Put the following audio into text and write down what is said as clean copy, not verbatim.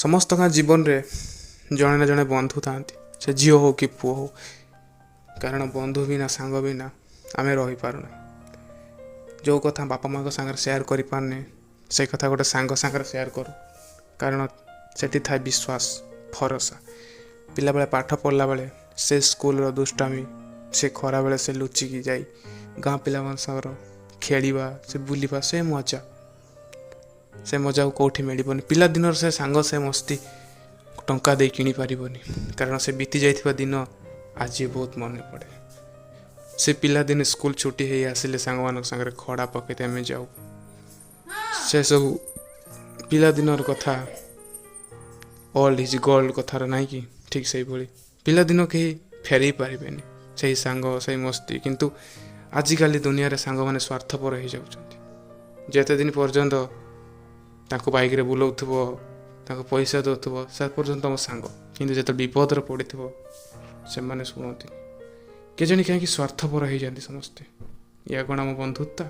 ସମସ୍ତଙ୍କ ଜୀବନରେ ଜଣେ ନା ଜଣେ ବନ୍ଧୁ ଥାଆନ୍ତି, ସେ ଝିଅ ହଉ କି ପୁଅ ହଉ। କାରଣ ବନ୍ଧୁ ବିନା, ସାଙ୍ଗ ବିନା ଆମେ ରହିପାରୁନା। ଯେଉଁ କଥା ବାପା ମାଆଙ୍କ ସାଙ୍ଗରେ ସେୟାର କରିପାରୁନେ, ସେ କଥା ଗୋଟେ ସାଙ୍ଗ ସାଙ୍ଗରେ ସେୟାର କରୁ, କାରଣ ସେଠି ଥାଏ ବିଶ୍ୱାସ, ଭରସା। ପିଲାବେଳେ ପାଠ ପଢ଼ିଲା ବେଳେ ସେ ସ୍କୁଲର ଦୁଷ୍ଟାମି, ସେ ଖରାବେଳେ ସେ ଲୁଚିକି ଯାଇ ଗାଁ ପିଲାମାନଙ୍କ ସାଙ୍ଗର ଖେଳିବା, ସେ ବୁଲିବା, ସେ ମଜା, ସେ ମଜା ଆଉ କେଉଁଠି ମିଳିବନି। ପିଲାଦିନର ସେ ସାଙ୍ଗ, ସେ ମସ୍ତି ଟଙ୍କା ଦେଇ କିଣିପାରିବନି, କାରଣ ସେ ବିତି ଯାଇଥିବା ଦିନ ଆଜି ବହୁତ ମନେ ପଡ଼େ। ସେ ପିଲାଦିନେ ସ୍କୁଲ ଛୁଟି ହେଇ ଆସିଲେ ସାଙ୍ଗମାନଙ୍କ ସାଙ୍ଗରେ ଖଡ଼ା ପକେଇତେ ଆମେ ଯାଉ। ସେସବୁ ପିଲାଦିନର କଥା, ଅଲ୍ଡ is gold କଥାର ନାହିଁ କି? ଠିକ୍ ସେଇଭଳି ପିଲାଦିନ କେହି ଫେରେଇ ପାରିବେନି, ସେଇ ସାଙ୍ଗ, ସେଇ ମସ୍ତି। କିନ୍ତୁ ଆଜିକାଲି ଦୁନିଆରେ ସାଙ୍ଗମାନେ ସ୍ୱାର୍ଥପର ହେଇଯାଉଛନ୍ତି। ଯେତେ ଦିନ ପର୍ଯ୍ୟନ୍ତ ତାଙ୍କୁ ବାଇକ୍ରେ ବୁଲଉଥିବ, ତାଙ୍କୁ ପଇସା ଦେଉଥିବ, ସେ ପର୍ଯ୍ୟନ୍ତ ତମ ସାଙ୍ଗ। କିନ୍ତୁ ଯେତେବେଳେ ବିପଦରେ ପଡ଼ିଥିବ, ସେମାନେ ଶୁଣନ୍ତି। କେଜାଣି କାହିଁକି ସ୍ୱାର୍ଥପର ହେଇଯାନ୍ତି ସମସ୍ତେ। ୟା କ'ଣ ଆମ ବନ୍ଧୁତା?